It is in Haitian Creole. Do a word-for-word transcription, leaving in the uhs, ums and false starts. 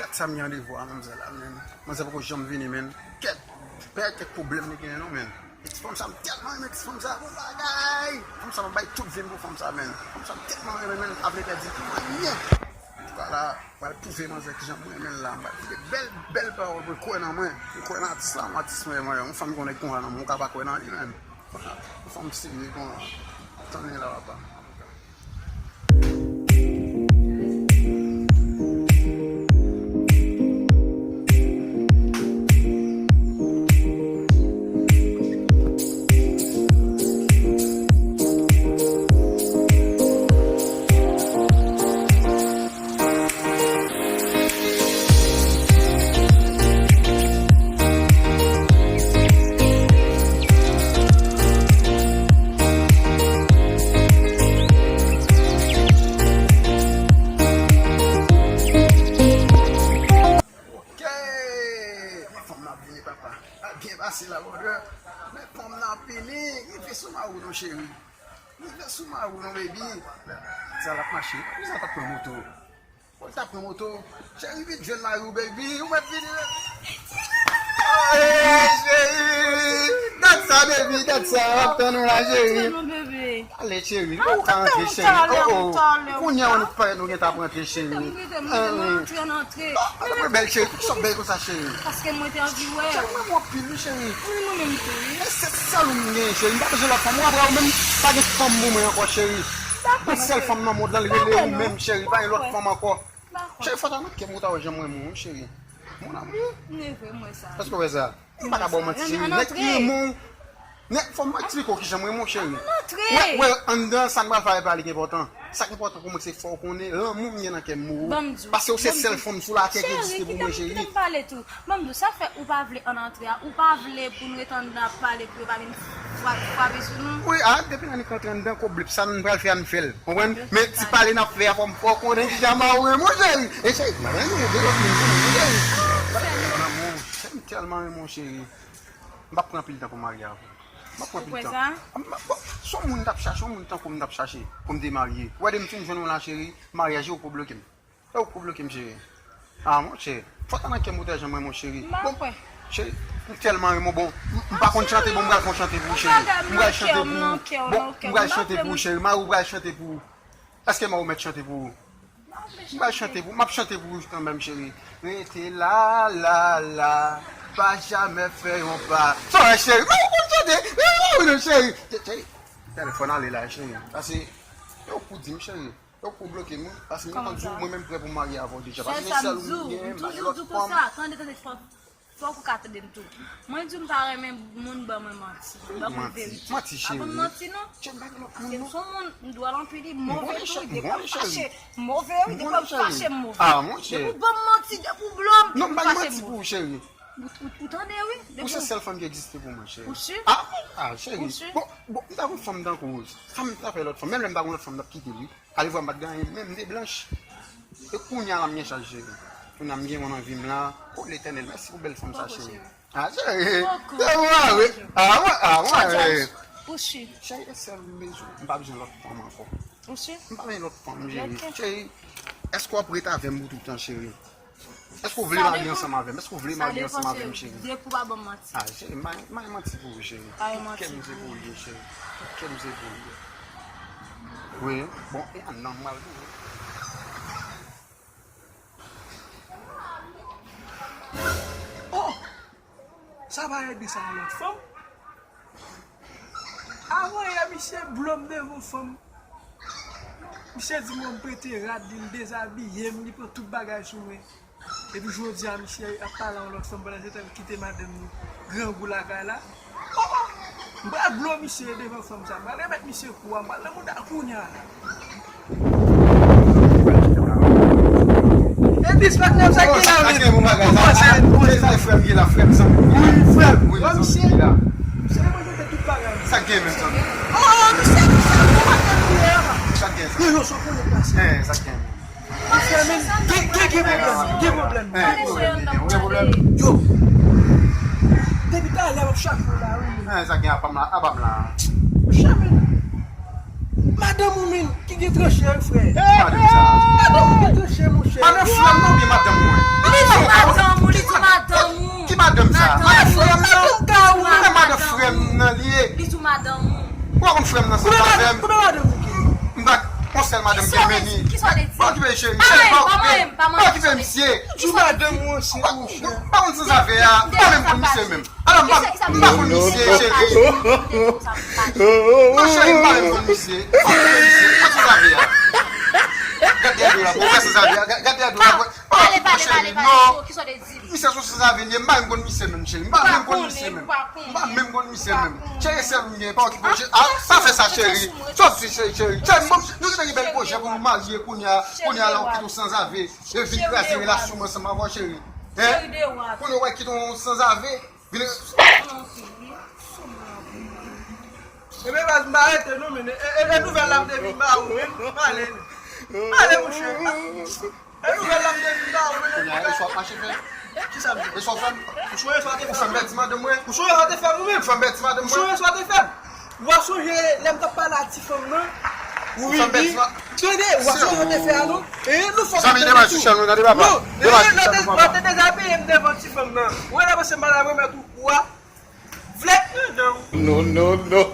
Gad sa m gen randevou a manmzèl la, menn. Manzè poko janm vini, menn. Kèt, pè kèk pwoblèm li genyen non, menn. E ti fanm sa, m tèlman renmen ti fanm sa, bon bagay. Fanm sa, m ap bay tout vi m pou fanm sa, menn. Fanm sa, m tèlman renmen, menn, m pa vle pèdi l pou anyen. Antouka la, m pral pwouve manzè kijan m renmen l la. M pral di bèl, bèl pawòl pou l kwè nan mwen. Pou l kwè nan atis la, yon atis mwen, mwen, yon fanm ki konn konsa nan mwen, ou ka pa kwè nan li menm. Yon fanm serye konsa. Tann li la, papa. Ok! Men fanm nan ap vini, papa. Ap byen pase la, brother. Men fanm nan ap vini. Rive sou mari w non, cheri. Rive sou mari w non, baby. Sa l ap mache. Poukisa l pa pran moto? Fò l ta pran moto. Cheri, vin jwenn mari w, baby. Ou mèt vini, baby. Hey, cheri. Dat sa, baby, dat sa. W ap tann ou la, cheri. Antre non, bebe. Ale, cheri. Ou ka antre, cheri. Oh, oh. Kounye a, nou parèt, nou gentan ap rantre, cheri. Antre, antre, antre. Antre, bèl, cheri. Poukisa w bèl konsa, cheri? Paske mwen te anvi wè w. Cheri, mwen anpil, wi, cheri. Wi, mwen menm tou, wi. E se sèl ou m gen, cheri. M pa bezwen lòt fanm. Ou apre ou menm, pa gen fanm pou mwen ankò, cheri. Yon sèl fanm nan mond lan, li rele ou menm, cheri. Pa gen lòt fanm ankò. Cheri, fò ta nan kè m pou ta wè jan mwen renmen w, cheri. Mon amour. M leve, m wè sa. Èske w wè sa? M pa ka ba w manti, cheri. Nèg ki renmen w, nèg, fò m eksplike w kijan mwen renmen w, cheri. Wè, wè, anndan sa n pral fè a, e pa li ki enpòtan. Sa ki enpòtan pou mwen, se fò w konnen lanmou m gen nan kè m pou ou. Paske w se sèl fanm sou latè ki egziste pou mwen, cheri. Cheri, kite m pale tou. Ban m di w, sa fè ou pa vle ann antre a, ou pa vle pou n ret anndan ap pale pou yo pa vin fra-, frape sou nou? Wi, a, depi n annik antre anndan, koblip sa n pral fè, ann fè l. Konprann? Men ti pale n ap fè a, fò m fè w konnen kijan mari w renmen w, cheri. E cheri, m renmen w, gen lòt moun pou mwen, cheri. Mon amour, cheri, m tèlman renmen w, cheri. M p ap pran anpil tan pou m marye avè w. M p ap pran anpil tan. Ou kwè sa? M p ap, bon, se yon moun m t ap chache, yon moun tankou w m t ap chache pou m te marye. Ou wè, depi m fin jwenn ou la, cheri, maryaj ou poko bloke m. E ou k pou bloke m, cheri? Ah, monchè, fò ta nan kè m pou tèl jan mwen, monchè. Bon, cheri, m tèlman renmen w, bon, m, m pa konn chante, bon, m pral fè yon chante pou ou, cheri. M pral chante pou ou. Bon, m pral chante pou ou, cheri. Mari w pral chante pou ou. Èske mari w mèt chante pou ou? M pral chante pou ou. M ap chante pou ou kanmenm, cheri. Rete la, la, la. Pa jamè fè yon pa. Sa w wè, cheri? Mari w konn chante. Mari w, cheri. Cheri, tèlèfòn ale la, cheri. Pase, yo pou di m, cheri. Donk, ou bloke m, wi. Paske m konn di w, mwen menm prè pou m marye avè w deja. Paske se sèl ou m gen, m pa gen lòt fanm. Tande, tande, fò, fòk ou ka tande m tou. Mwen di w m pa renmen moun ban mwen manti. Ban mwen verite. Manti, cheri. Pa ban m manti, non. Cheri, m pa gen lòt moun, non. Paske m se yon moun, m dwòl anpil, wi, m move tou, depi m fache, m move, wi, depi m fache, m move. Ah, monchè. Depi w ban m manti, depi w blo m, depi m fache, m move. Non, m pa gen manti pou ou, cheri. Ou, ou, ou tande, wi. Ou se sèl fanm ki egziste pou mwen, cheri. Ou si? Ah, ah, cheri. Ou si? Bon, bon, m ta gen yon fanm tankou w. Sa m ta fè lòt fanm? Menm lè m ta gen lòt fanm, m t ap kite l, wi. Alevwa m pa t gen anyen, menm m te blanch. E kounye a la m gen chaj, cheri. Kounye a m gen moun nan vi m la. O Letènèl, mèsi pou bèl fanm sa, cheri. Ah, cheri. Se mwen, wi. Ah, mwen, ah, mwen, eh. Cheri, e sèl ou m bezwen. M pa bezwen lòt fanm ankò. M pa bezwen lòt fanm, cheri. Cheri, èske w ap ret avè m pou tout tan, cheri? Èske w vle marye ansanm avè m? Èske w vle marye ansanm avè m, cheri? Depi w pa ban m manti. Ah, cheri, m pa, m pa gen manti pou ou, cheri. Tout kè m se pou ou l ye, cheri. Tout kè m se pou ou l ye. Wi, bon, e ann nan m al tou. Oh! Sa pa Edis a yon lòt fanm? Avan yè, misye blo m devan fanm. Misye di mwen m prete rad li, l dezabiye m, li pran tout bagay sou mwen. Epi jodi a, misye ap pale a yon lòt fanm pandan se tan l kite madanm li grangou lakay la. Oh, oh! M pral blo misye devan fanm sa. M pral remèt misye kou a. M pral nan mouda l kounye a la. Edis, patnè m, sa k gen la menm? Ou panse, ou panse. Se sa, frè m, ki la, frè m, zanmi m. Wi, frè m. Wi, zanmi m, ki la. Misye te manje tout bagay. Sa k gen menm, zanmi m? Oh, misye, misye, ou patnè m, ki la. Sa k gen, zanmi m? Yo, yo, sa w konnen pase. Eh, sa k gen? Gen, gen, gen pwoblèm, gen pwoblèm, gen pwoblèm. Yo. Depi talè m ap chache w la, wi. Eh, sa gen apa m la, apa m la. Monchè, men. Madanm ou, men, ki gen tranche, wi, frè. Madanm sa. Madanm ou gen tranche, monchè. Madanm frè m nan oubyen madanm mwen? Li Pa okipe cheri, cheri, pa okipe. Pa okipe misye. Di madanm ou an se ou, cheri. Pa konn sanzave a. Pa menm konn misye menm. Ala, m pa, m pa konn misye, cheri. Non, cheri, m pa menm konn misye. M pa konn misye. Pa sanzave a. Gade dèyè do la, bò, wè sanzave a. Gade dèyè do la, bò. Pale, pale, pale, pale. Kisa w te di? Misye se yon sanzave li ye, m pa menm konn misye menm, cheri. M pa menm konn misye menm. M pa menm konn misye menm. Cheri, sèl ou m gen, pa okipe w, cheri. Ah, pa fè sa, cheri. Sòti, cheri, cheri. Cheri, m, nou gentan gen bèl pwojè pou nou marye kounye a. Kounye a la, w kite w sanzave. E vin kraze relasyon mwen ansanm avè w, cheri. Hein? Kounye a, w kite w sanzave. Vin. Ebyen, baz, m pa rete non, men. E, e, e nouvèl la m te vin ba ou, men. Pale, men. Pale, monchè. E nouvèl la m te vin ba ou, men. Kounye a, e sa w ap mache fè? Kisa m fè? E sa w fè m? Ou sonje sa w te fè m? Ou fè m pèdi madanm mwen? Ou sonje sa w te fè m ou menm? Ou fè m pèdi madanm mwen? Ou sonje sa w te fè m? Ou a sonje lè m t ap pale a ti fanm nan? Ou fè m pèdi madanm mwen? Tande, ou a sonje sa w te fè a non? E nou fòk nou tande tou. Non, e lè w te, lè w te dezabiye m devan ti fanm nan. Ou wè la panse m pa t ap remèt ou kou a? Vlèk nan dan w. Non, non, non.